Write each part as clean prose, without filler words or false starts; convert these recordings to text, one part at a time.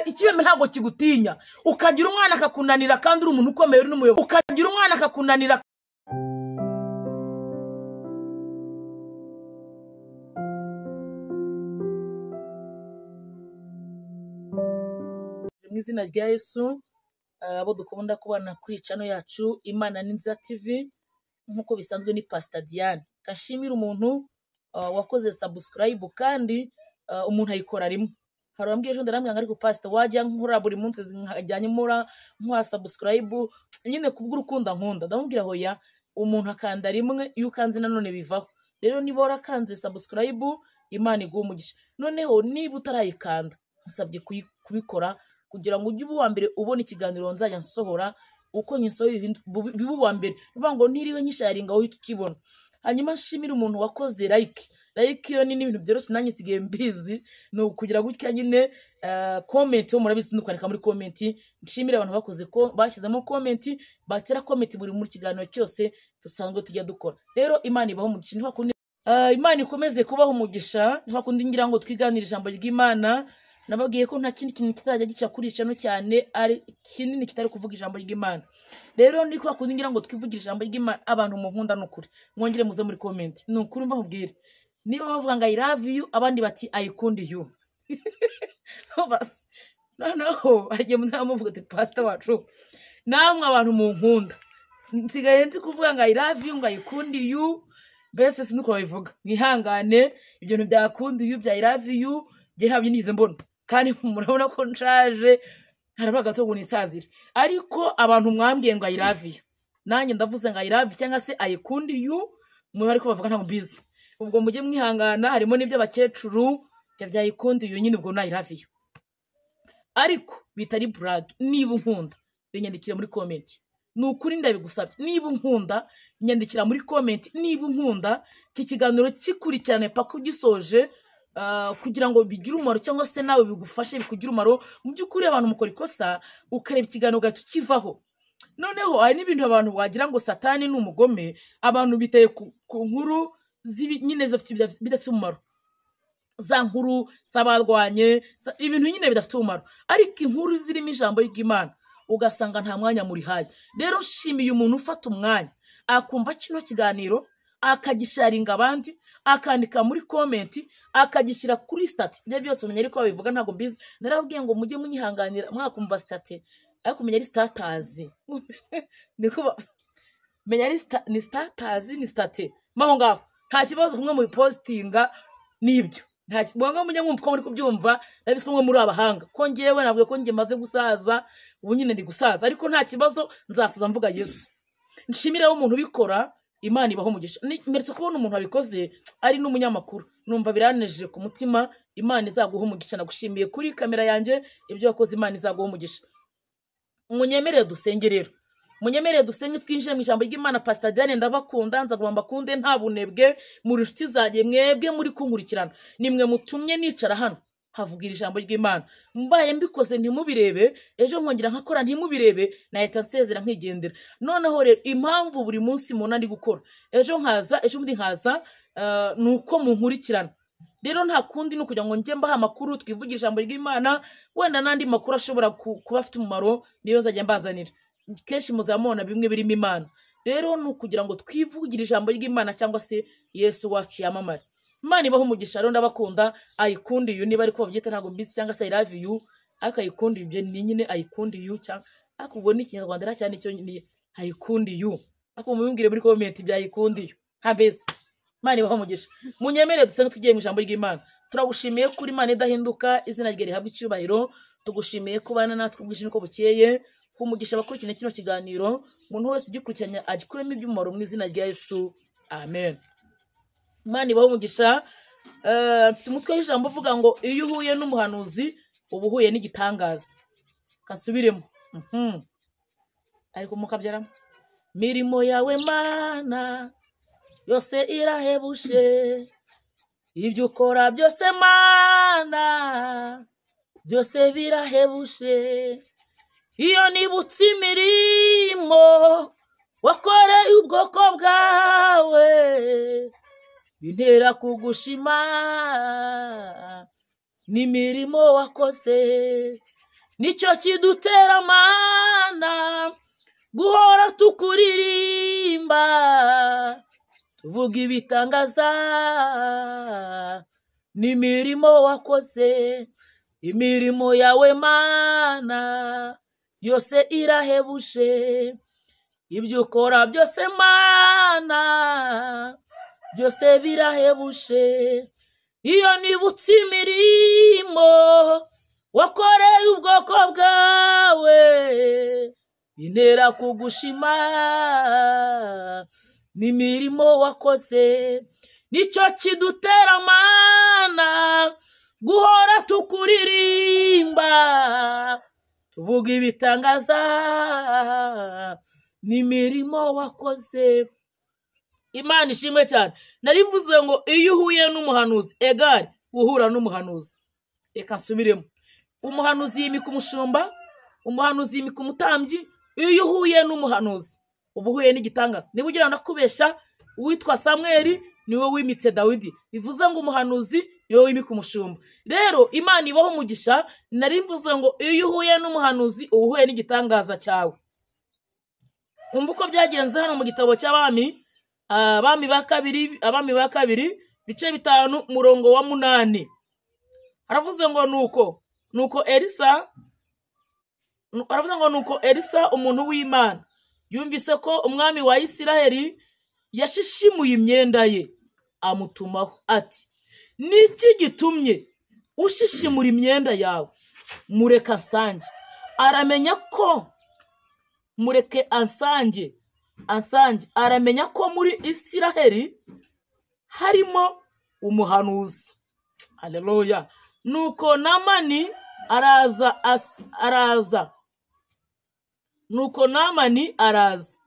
Ikibembe ntabwo kigutinya. Ukagira umwana akakunanira kandi uri umuntu ukomeye, uri n'umuyobozi, ukagira umwana akakunanira. Mu izina rya Yesu, abo dukunda kubana kuri channel yacu Imana ni Nziza TV, nk'uko bisanzwe ni Pastor Diane. Kashimira umuntu wakoze subscribe, kandi umuntu ayikora rimwe. Hari abambwiye ejo, ndarambwira, ariko pastor, wajya nkora buri munsi, nkajyanye nkora nkora subscribe nyine kubw'urukundo nkunda. Ndamubwira hoya, umuntu akanda rimwe, iyo ukanze nanone bivaho. Rero niba warakanze subscribe, Imana iguhe umugisha. Noneho niba utarayikanda, nkusabye kubikora kugira ngo ujye uba uwa mbere ubona ikiganiro nzajya nsohora. Uko nyisohoye bibe uwa mbere, bivuga ngo ntiriwe nyisharinga, uhita ukibona. Hanyuma nshimire umuntu wakoze like. Like yo ni ibintu byoroshye, nanjye nsigaye mbizi, ni ukugira gutya nyine. Comment yo murabizi, ni ukwandika muri comment. Nshimire abantu bakoze ko bashyizemo comment, batera comment buri muri kiganiro cyose dusanzwe tujya dukora. Rero Imana ibaho umugisha, ntiwakundi Imana ikomeze kubaho umugisha. Ntiwakundi ngira ngo twiganire ijambo ry'Imana. Nababwiye ko nta kindi kintu kizajya gica kuri channel cyane ari kinini kitari kuvuga ijambo ry'Imana. Rero ni kwa kundi ngira ngo twivugire ijambo ry'Imana. Abantu munkunda, nukuri mwongere muze muri comment, ni ukuri mbabwire. Niba bavuga ngo "I love you", abandi bati "I kundi you". Noneho hagiye muzamuvuga ati "Pastor wacu". Namwe abantu munkunda, nsigaye nzi kuvuga ngo "I love you", ngo "I kundi you", mbese sinzi uko babivuga, mwihangane. Ibyo bintu bya kundi you, bya "I love you", njye ntabyo nize mbona, kandi murabona ko nshaje, harabaga gato ngo nisazire. Ariko abantu mwambwiye ngo "I love you", nanjye ndavuze ngo "I love you" cyangwa se "I kundi you". Mwe ariko bavuga ntabwo mbizi, ubwo mujye mwihangana, harimo n'iby'abakecuru bya "I kundi you" nyine, ubwo na "I love you". Ariko bitari blague, niba unkunda binyandikire muri comment, ni ukuri ndabigusabye. Niba unkunda, nyandikira muri comment. Niba unkunda, iki kiganiro kikurikirane paka ugisoje, kugira ngo bigire umumaro, cyangwa se nawe bigufashe, bikugire umumaro. Mu by'ukuri abantu mukora ikosa, ukareba ikiganiro ugahita ukivaho. Noneho hari n'ibintu abantu wagira ngo Satani ni umugome. Abantu bitaye ku nkuru nyine bidafite umumaro, za nkuru z'abarwanye, ibintu nyine bidafite umumaro, ariko inkuru zirimo ijambo ry'Imana ugasanga nta mwanya murihaye. Rero nshimiye umuntu ufata umwanya akumva kino kiganiro, akagisharinga abandi, akandika muri comment, akagishyira kuri status. Ibyo byose umenya ariko babivuga ntabwo mbizi. Narababwiye ngo mujye munyihanganira, mwakumva status, ariko umenya ari status, niko menya ari ni status, ni status maho ngaho, nta kibazo. Kumwe mu bipostinga nibyo, nta mwebwe mujye mwumva ko muri kubyumva. Ndabizi ko mwe muri abahanga, ko ngewe nabwiye ko njye maze gusaza, ubu nyine ndi gusaza, ariko nta kibazo, nzasaza mvuga Yesu. Nshimire umuntu ubikora, Imana ibaho umugisha. Mperutse kubona umuntu wabikoze ari n'umunyamakuru, numva biranejeje ku mutima. Imana izaguha umugisha, nagushimiye kuri kamera yanjye, ibyo wakoze Imana izaguha umugisha. Munyemerere dusenge rero, munyemerere dusenge, twinjire mu ijambo ry'Imana. Pastor Diane ndabakunda, nza ngomba mbakunde nta bunebwe. Muri inshuti zanjye, mwebwe muri kunkurikirana, nimwe mutumye nicara hano havugira ijambo ry'Imana. Mbaye mbikoze ntimubirebe, ejo nkongera nkakora ntimubirebe, nahita nsezera nkigendera. Noneho rero impamvu buri munsi mubona ndi gukora, ejo nkaza, ejo bundi nkaza, ni uko munkurikirana. Rero nta kundi, ni ukugira ngo njye mbaha amakuru, twivugire ijambo ry'Imana, wenda n'andi makuru ashobora kuba afite umumaro niyo nzajya mbazanira. Kenshi muzamubona bimwe birimo Imana. Rero ni ukugira ngo twivugire ijambo ry'Imana, cyangwa se Yesu wacu yamamare. Imana ibaho umugisha. Rero ndabakunda. I kundi you, niba ariko babyita ntabwo mbizi, cyangwa se "I love you", ariko "I kundi you" ibyo ni nyine "I kundi you", cyangwa ariko ubwo ni Ikinyarwanda era cyane icyo ni "I kundi you". Ariko mubimbwire muri comment bya "I kundi you" nta mbese. Imana ibaho umugisha. Munyemerere dusenge, tugiye mu ijambo ry'Imana. Turagushimiye kuri Imana idahinduka, izina rye rihabwa icyubahiro. Tugushimiye kubana natwe bwije nuko bukeye. Umugisha abakurikirana kino kiganiro, umuntu wese ugikurikiranye agikuremo iby'umumaro, mu izina rya Yesu, amen. Imana ibaho umugisha. Mfite umutwe w'ijambo uvuga ngo "Iyo uhuye n'umuhanuzi uba uhuye n'igitangaza". Kasubiremo. Ariko mukabyaramo mirimo yawe Mana yose irahebuje, ibyo ukora byose Mana byose birahebuje. Iyo nibutse imirimo wakoreye ubwoko bwawe, bintera kugushima, n'imirimo wakoze. Nicyo kidutera Mana guhora tukuririmba, tuvuga ibitangaza n'imirimo wakoze. Imirimo yawe Mana yose irahebuje, ibyo ukora byose Mana byose birahebuje. Iyo nibutse imirimo wakoreye ubwoko bwawe, intera kugushima n'imirimo wakoze. Nicyo kidutera Mana guhora tukuririmba, tuvuga ibitangaza n'imirimo wakoze. Imana ishimwe cyane. Nari mvuze ngo iyo uhuye n'umuhanuzi, egare guhura n'umuhanuzi. Reka nsubiremo. Umuhanuzi yimika umushumba, umuhanuzi yimika umutambyi. Iyo uhuye n'umuhanuzi uba uhuye n'igitangaza. Niba ugira ndakubesha, uwitwa Samweli niwe wimitse Dawidi. Bivuze ngo umuhanuzi niwe wimika umushumba. Rero Imana ibaho umugisha. Nari mvuze ngo iyo uhuye n'umuhanuzi uba uhuye n'igitangaza cyawe. Umva uko byagenze hano mu gitabo cy'Abami, Abami ba kabiri, Abami ba kabiri bice 5 murongo wa 8. Aravuze ngo nuko Elisa, aravuze ngo nuko Elisa umuntu w'Imana yumvise ko umwami wa Isiraheli yashishimuye imyenda ye, amutumaho ati: niki gitumye ushishimura imyenda yawe? Mureka asange. Aramenya ko mureke asange, asange aramenya ko muri Isiraheli harimo umuhanuzi. Haleluya. Nuko Namani araza, araza. Nuko Namani araza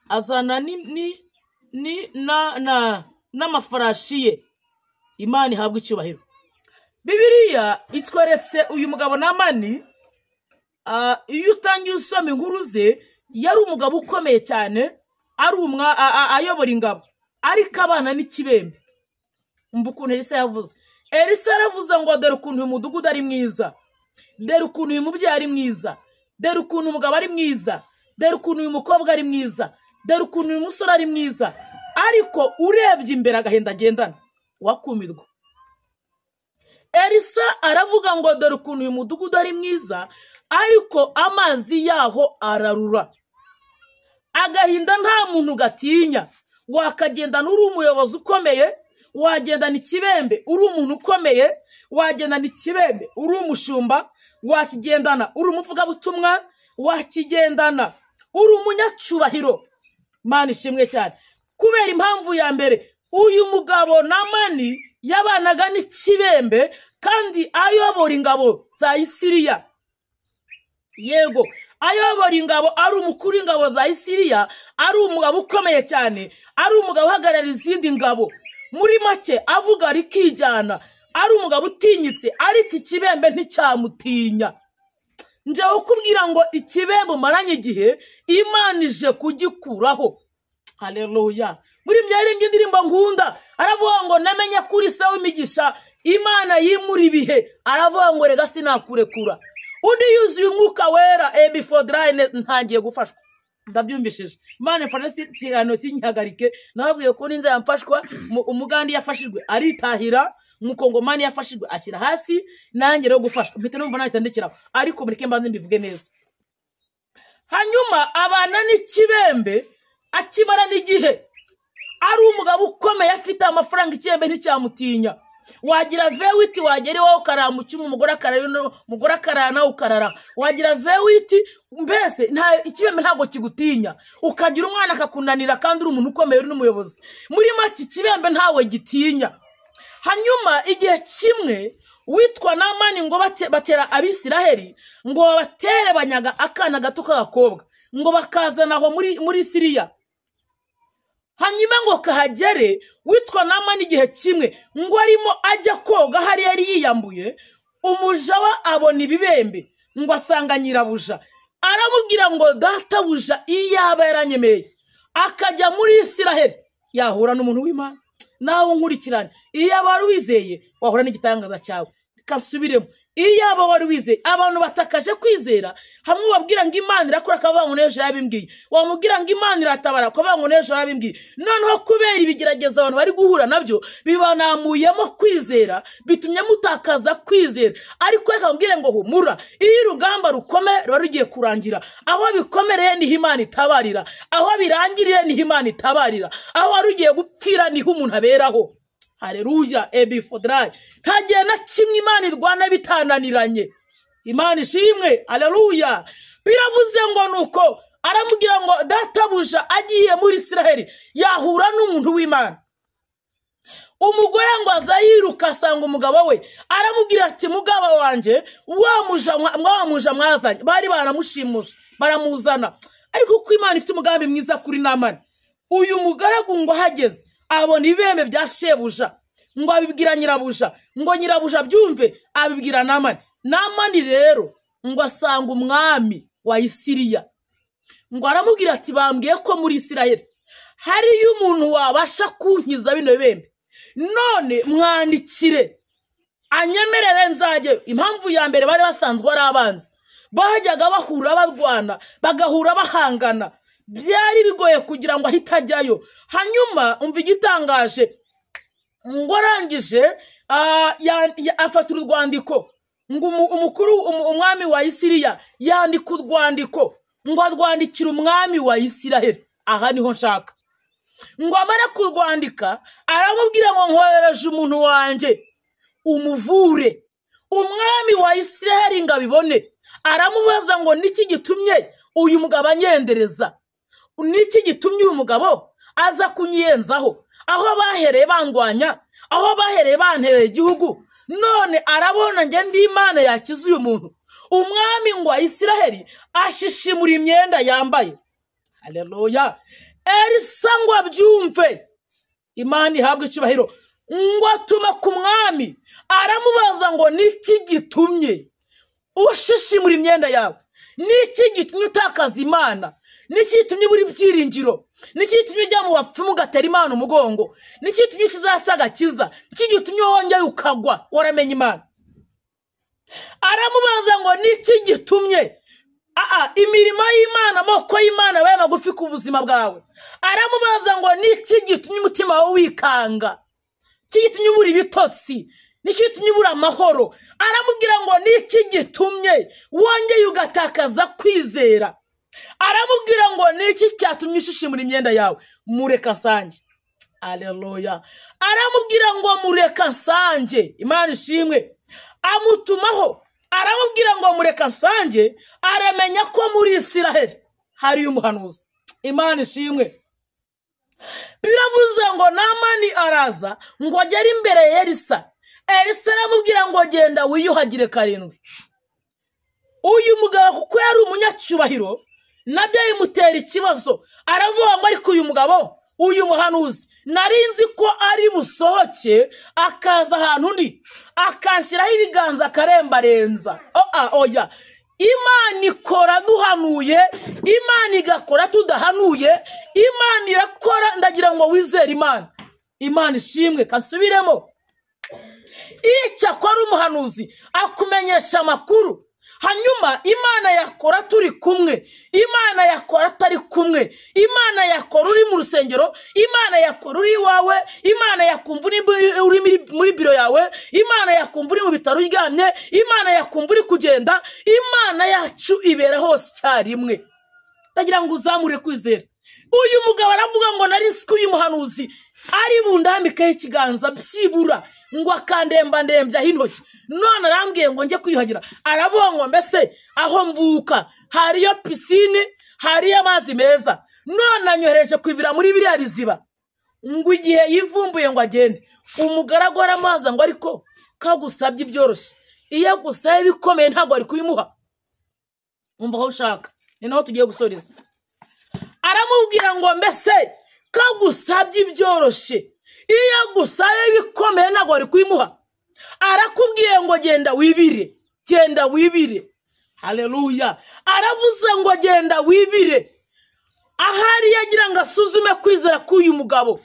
azana ni ni na na n'amafarashi ye. Imana ihabwa icyubahiro. Bibiliya itweretse uyu mugabo Namani. Iyo utangiye usoma inkuru ze, yari umugabo ukomeye cyane, ari ayobora ingabo, ariko abana n'ikibembe. Umva ukuntu Elisa yavuze. Elisa yaravuze ngo dore ukuntu uyu mudugudu ari mwiza, dore ukuntu uyu mubyeyi ari mwiza, dore ukuntu umugabo ari mwiza, dore ukuntu uyu mukobwa ari mwiza, dore ukuntu uyu musore ari mwiza, ariko urebye imbere agahinda agendana wakumirwa. Elisa aravuga ngo dore ukuntu uyu mudugudu ari mwiza, ariko amazi yaho ararura. Agahinda nta muntu gatinya. Wakagendana uri umuyobozi ukomeye, wagendana ikibembe uri umuntu ukomeye, wagendana ikibembe uri umushumba, wakigendana uri umuvugabutumwa, wakigendana uri umunyacyubahiro. Imana ishimwe cyane. Kubera impamvu ya mbere, uyu mugabo Namani yabanaga n'ikibembe kandi ayobora ingabo za Isiriya. Yego, ayobora ingabo, ari umukuru w'ingabo za Isiriya, ari umugabo ukomeye cyane, ari umugabo uhagarara izindi ngabo. Muri make avuga rikijyana, ari umugabo utinyitse, ariko ikibembe nticyamutinya. Nje ukubwira ngo ikibembe umaranye igihe, Imana ije kugikuraho. Haleluya. Muri byarembye indirimbo nkunda, aravuga ngo namenye kuri se w'imigisha, Imana yimura ibihe, aravuga ngo rega sinakurekura. Undi yuzuye umwuka wera, ebifodrine ntangiye gufashwa. Ndabyumvishije. Imana ifashe ikiganiro sinyihagarike, nababwiye ko ninza yamfashwa, umugandi yafashijwe aritahira, umukongomani yafashijwe ashyira hasi, nanjye rero gufashwa mpita numva nahita ndekeraho, ariko mureke mbanze mbivuge neza. Hanyuma abana n'ikibembe akimara n'igihe, ari umugabo ukomeye afite amafaranga, ikibembe nticyamutinya. Wagira vewiti wagera iwawe ukaramuca, umugore akarara, umugore akarana ukarara. Wagira vewiti mbese nta ikibembe ntago kigutinya. Ukagira umwana akakunanira kandi uri umuntu ukomeye uri n'umuyobozi. Muri make ikibembe ntawe gitinya. Hanyuma igihe kimwe witwa Namani ngo batera Abisiraheli, ngo babatere banyaga akana gato k'agakobwa, ngo bakazana aho muri Siriya. Hanyuma ngo kahagere, witwa Namani igihe kimwe ngo arimo ajya koga hari yari yiyambuye, umuja we abona ibibembe ngo asanga nyirabuja, aramubwira ngo databuja iyaba yaranyemeye akajya muri Isiraheli yahura n'umuntu w'Imana. Nawe nkurikirane, iyo abari wizeye wahura n'igitangaza cyawe. Kasubiremo, Iyaba wari wizeye. Abantu batakaje kwizera, hamwe ubabwira ngo Imana irakora akavuga ngo n'ejo yabimbwiye, wamubwira ngo Imana iratabara akavuga ngo n'ejo yabimbwiye. Noneho kubera ibigeragezo abantu bari guhura nabyo bibanamuyemo kwizera, bitumye mutakaza kwizera. Ariko reka mbwire ngo humura, iyo urugamba rukomeye ruba rugiye kurangira, aho bikomereye niho Imana itabarira, aho birangiriye niho Imana itabarira, aho wari ugiye gupfira niho umuntu aberaho. Haleluya, ebifodrai. Nta gihe na kimwe Imana irwana bitananiranye. Imana ishimwe, haleluya. Biravuze ngo nuko aramubwira ngo databuja agiye muri Isiraheli yahura n'umuntu w'Imana. Umugore ngo aza yiruka asanga umugabo we, aramubwira ati mugabo wanjye wa muja mwazanye, bari baramushimuse baramuzana. Ariko kuko Imana ifite umugambi mwiza kuri Namani, uyu mugaragu ngo ahageze abona ibembe bya shebuja, ngo abibwira nyirabuja, ngo nyirabuja byumve abibwira Namani. Namani rero ngo asanga umwami wa Isiriya, ngo aramubwira ati bambwiye ko muri Isiraheli hariyo umuntu wabasha kunkiza bino bibembe, none mwandikire anyemerere nzajye. Impamvu ya mbere bari basanzwe ari abanzi, bajyaga bahura barwana, bagahura bahangana, byari bigoye kugira ngo ahite ajyayo. Hanyuma umva igitangaje, ngo arangije afata urwandiko, ngo umukuru umwami wa Isiriya yandika urwandiko, ngo arwandikire umwami wa Isiraheli. Aha niho nshaka. Ngo amare kurwandika aramubwira ngo nkohereje umuntu wanjye umuvure. Umwami wa Isiraheli ngo abibone, aramubaza ngo niki gitumye uyu mugabo anyendereza, niki gitumye uyu mugabo aza kunyenzaho, aho bahereye bangwanya, aho bahereye banterera igihugu, none arabona nge ndi Imana yakiza uyu muntu. Umwami ngo Isiraheli ashishimura imyenda yambaye. Haleluya. Elisa ngo abyumve, Imana ihabwe icyubahiro, ngo atuma ku mwami aramubaza ngo niki gitumye ushishimura imyenda yawe, niki gitumye utakaza Imana, niki gitumye ubura ibyiringiro, niki gitumye ujya mu bapfumu ugatera Imana umugongo, niki gitumye ushize hasi agakiza, niki gitumye wongera ukagwa waramenye Imana. Aramubaza ngo niki gitumye imirimo y'Imana, amoko y'Imana abaye magufi ku buzima bwawe. Aramubaza ngo niki gitumye umutima wawe wikanga, niki gitumye ubura ibitotsi, niki gitumye ubura amahoro. Aramubwira ngo niki gitumye wongeye ugatakaza kwizera. Aramubwira ngo niki cyatumye ushishimura imyenda yawe, mureka nsange. Haleluya. Aramubwira ngo mureka nsange. Imana ishimwe. Amutumaho aramubwira ngo mureka nsange, aramenya ko muri Isiraheli hari umuhanuzi. Imana ishimwe. Biravuze ngo Namani araza ngo agere imbere ya Elisa. Elisa aramubwira ngo genda wiyuhagire 7. Uyu mugabo kuko yari umunyacyubahiro nabyo bimutera ikibazo, aravuga ngo ariko uyu mugabo, uyu muhanuzi nari nzi ko ari busohoke akaza ahantu undi akanshyiraho ibiganza akarembarenza. Oya, Imana ikora duhanuye, Imana igakora tudahanuye, Imana irakora. Ndagira ngo wizere Imana. Imana ishimwe. Kasubiremo, icyakora umuhanuzi akumenyesha amakuru, hanyuma Imana yakora turi kumwe, Imana yakora atari kumwe, Imana yakora uri mu rusengero, Imana yakora uri iwawe, Imana yakumva uri muri biro yawe, Imana yakumva uri mu bitaro uryamye, Imana yakumva uri kugenda. Imana yacu ibera hose icyarimwe. Ndagira ngo uzamure kwizera. Uyu mugabo aravuga ngo nari nzi ko uyu muhanuzi ari bundambikeho ikiganza byibura ngo akandemba ndembyaho intoki, none arambwiye ngo njye kwiyuhagira. Aravuga ngo mbese aho mvuka hariyo pisine, hariyo amazi meza, none anyohereje kwibira muri biriya biziba. Ngo igihe yivumbuye ngo agende, umugaragu aramaza ngo ariko kagusabye ibyoroshye, iyo agusabye ibikomeye ntabwo ari kubimuha. Umva aho ushaka, ni naho tugiye gusoreza. Aramubwira ngo mbese kagusabye ibyoroshye, iyo agusabye ibikomeye ntabwo ari kubimuha. Arakubwiye ngo genda wibire, genda wibire. Haleluya. Aravuze ngo genda wibire. Ahari yagira ngo asuzume kwizera k'uyu mugabo.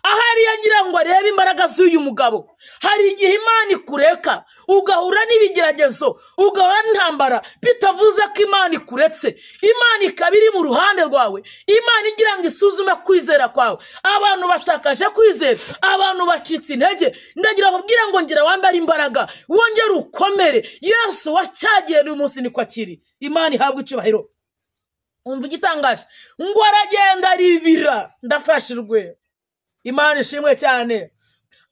Ahari yagira ngo arebe imbaraga z'uyu mugabo. Hari igihe Imana ikureka ugahura n'ibigeragezo, ugahura n'intambara, bitavuze ko Imana ikuretse. Imana ikaba iri mu ruhande rwawe. Imana igira ngo isuzume kwizera kwawe. Abantu batakaje kwizera, abantu bacitse intege. Ndagira kubwira ngo ngira wambare imbaraga, wongere ukomere. Yesu wacyagiye uyu munsi niko akiri. Imana ihabwe icyubahiro. Umva igitangaje, ngo aragenda aribira. Ndafashirwe. Imana ishimwe cyane.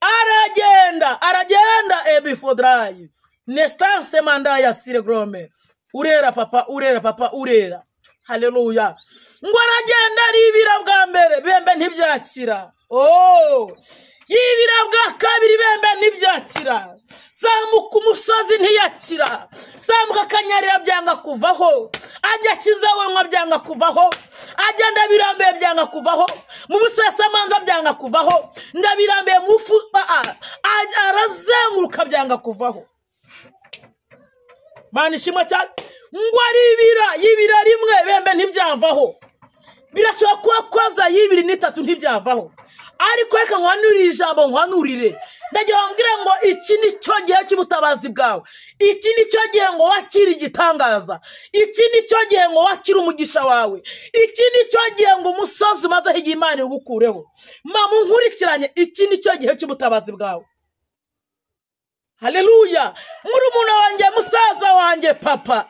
Aragenda, aragenda ebifodrayi. Nestance manda ya siregrome. Urera papa, urera papa, urera. Haleluya. Ngo aragenda aribira bwa mbere, bembe ntibyakira. Oh! Yibira bwa kabiri, bembe ntibyakira. Zamuka umusozi ntiyakira. Zamuka akanyarira byanga kuvaho. Ajya kizawenwa byanga kuvaho. Ajya ndabirambiye byanga kuvaho. Mu busasamanza byanga kuvaho. Ndabirambiye mufu arazenguruka byanga kuvaho. Mana ishimwe cyane. Ngo aribira, yibira rimwe bembe ntibyavaho. Birashoboka kuba koza yibiri n'itatu ntibyavaho. Ariko reka nkwanurire ijambo, nkwanurire. Ndagira ngo ngo iki ni cyo gihe cy'ubutabazi bwawe. Iki ni cyo gihe ngo wakire igitangaza. Iki ni cyo gihe ngo wakire umugisha wawe. Iki ni cyo gihe ngo umusozi umazeho igihe Imana igukureho. Mama unkurikiranye, iki ni cyo gihe cy'ubutabazi bwawe. Haleluya. Murumuna wanjye, musaza wanjye, papa.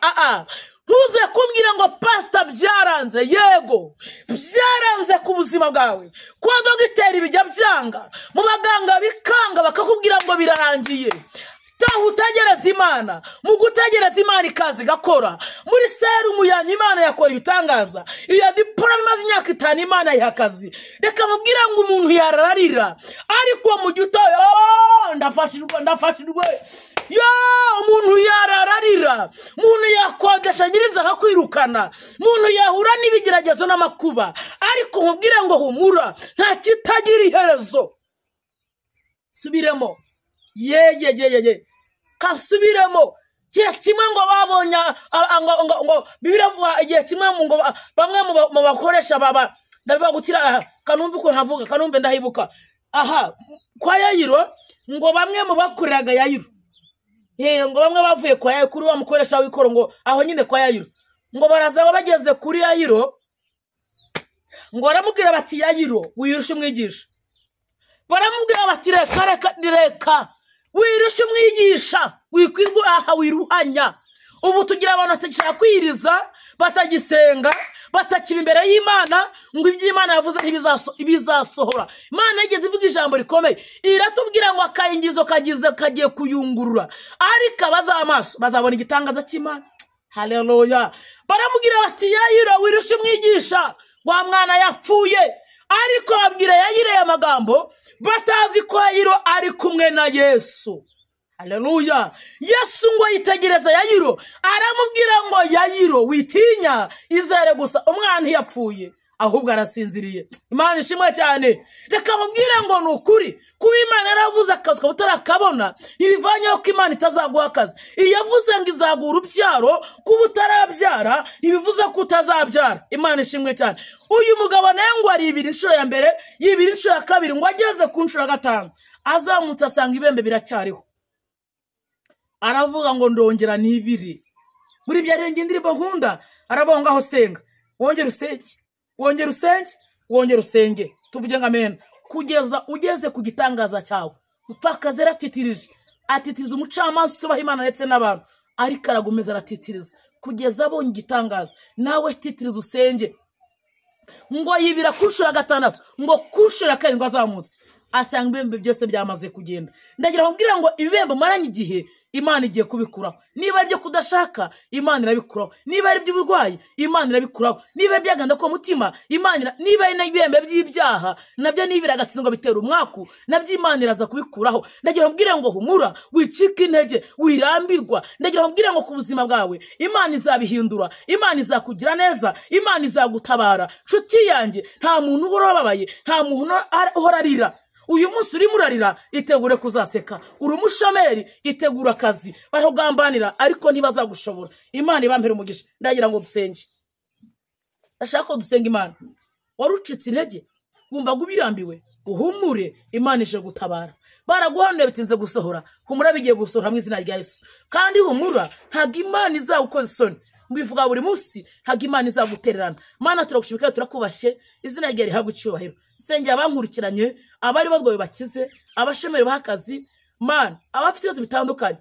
Ntuze kumbwira ngo pastor byaranze. Yego, byaranze ku buzima bwawe. Kwa dogiteri bijya byanga, mu baganga bikanga bakakubwira ngo birarangiye. Taha utegereza Imana, mu gutegereza Imana ikaza igakora. Muri serumu yanyu Imana yakora ibitangaza. Iyo diplome imaze imyaka 5 Imana yiha akazi. Reka mubwire ngo umuntu yarararira, ariko mu gito ndafashirwe, ndafashirwe. Yo, umuntu yarararira, umuntu yakodesha nyirinza akakwirukana, umuntu yahura n'ibigeragezo n'amakuba, ariko nkubwire ngo humura, nta kitagira iherezo. Subiremo. Ye ye ye ye. Kasubiremo. Kiye kimwe ngo babonye ngo Bibiliya ivuga igihe kimwe ngo bamwe mu bakoresha baba ndavuga gutira kanumve uko ntavuga kanumve ndahibuka. Aha kwa Yayiro ngo bamwe mu bakoreraga Yayiro. Ngo bamwe bavuye kwa Yayiro kuri wa mukoresha w'ikoro ngo aho nyine kwa Yayiro. Ngo baraza bageze kuri Yayiro ngo baramubwira bati Yayiro wirusha umwigisha. Baramubwira bati reka reka reka wirusha umwigisha, wikwirwa aha wiruhanya. Ubu tugira abantu batagishaka kwiriza, batagisenga, batakiba imbere y'Imana ngo iby'Imana yavuze ntibizasohora. Imana yigeze ivuga ijambo rikomeye, iratubwira ngo akayingizo kagize kagiye kuyungurura, ariko abazamaso bazabona igitangaza cy'Imana. Haleluya. Baramubwira bati Yayiro wirusha umwigisha, wa mwana yapfuye. Ariko babwira Yayiro aya magambo batazi ko Yayiro ari kumwe na Yesu. Haleluya. Yesu ngo yitegereza Yayiro aramubwira ngo Yayiro witinya, izere gusa, umwana ntiyapfuye ahubwo arasinziriye. Imana ishimwe cyane. Reka mubwire ngo ni ukuri kuba Imana yaravuze akazi ukaba utarakabona ntibivanyeho ko Imana itazaguha akazi. Iyo yavuze ngo izaguha urubyaro kuba utarabyara ntibivuze ko utazabyara. Imana ishimwe cyane. Uyu mugabo nawe ngo aribira inshuro ya mbere, yibira inshuro ya kabiri, ngo ageze ku nshuro ya gatanu azamutse asanga ibembe biracyariho. Aravuga ngo ndongera nibiri. Muri byarenga indirimbo nkunda aravuga ngo aho senga wongere usenge, wongere usenge, wongere usenge, tuvuge ngo amen, kugeza ugeze ku gitangaza cyawe. Upfakaze aratitirije, atitiriza umucamanza utubaha Imana ndetse n'abantu, ariko aragomeza aratitiriza kugeza abonye igitangaza. Nawe titiriza usenge. Ngo yibira ku nshuro ya gatandatu, ngo ku nshuro ya karindwi azamutse asanga ibibembe byose byamaze kugenda. Ndagira ngo mbwire ngo ibibembe maranye igihe Imana igiye kubikuraho. Niba ari byo kudashaka, Imana irabikuraho. Niba ari by'uburwayi, Imana irabikuraho. Niba ari byaganda ku mutima, Imana, niba ari n'ibibembe by'ibyaha, nabyo nibira agatsindwa bitera umwaku, nabyo Imana iraza kubikuraho. Ndagira ngo mbwire ngo humura, wicike intege, wirambirwa. Ndagira ngo mbwire ngo ku buzima bwawe Imana izabihindura, Imana izakugira neza, Imana izagutabara. Nshuti yanjye, nta muntu uhora ababaye, nta muntu uhora arira. Uyu munsi urimo urarira, itegure kuzaseka. Uri umushomeri, itegura akazi. Barakugambanira ariko ntibazagushobora. Imana ibampere umugisha. Ndagira ngo dusenge. Ndashaka ko dusenga Imana. Wari ucitse intege, wumva ubirambiwe, Uhumure, Imana ije gutabara. Baraguhanuye bitinze gusohora, humura bigiye gusohora mu izina rya Yesu. Kandi humura, ntabwo Imana izagukoza isoni. Mbivuga buri munsi, ntabwo Imana izagutererana. Mana, turagushimira kandi turakubashye, izina ryawe rihabwe icyubahiro. Nsengera abankurikiranye, abari barwaye bakize, abashomeri baha akazi, Mana, abafite ibibazo bitandukanye,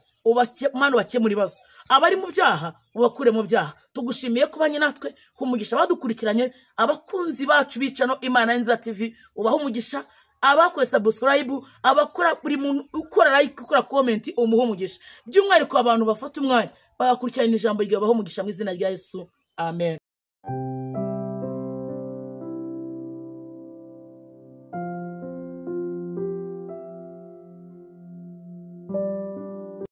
Mana ubakemure ibibazo, abari mu byaha ubakure mu byaha. Tugushimiye kubanye natwe, umugisha abadukurikiranye, abakunzi bacu bicano Imana Nziza TV, ubaha umugisha, abakoze subscribe, abakora buri muntu ukora like, ukora comment, umuha umugisha. By'umwihariko abantu bafata umwanya bagakurikirana ijambo ryawe, baha umugisha mu izina rya Yesu. Amen.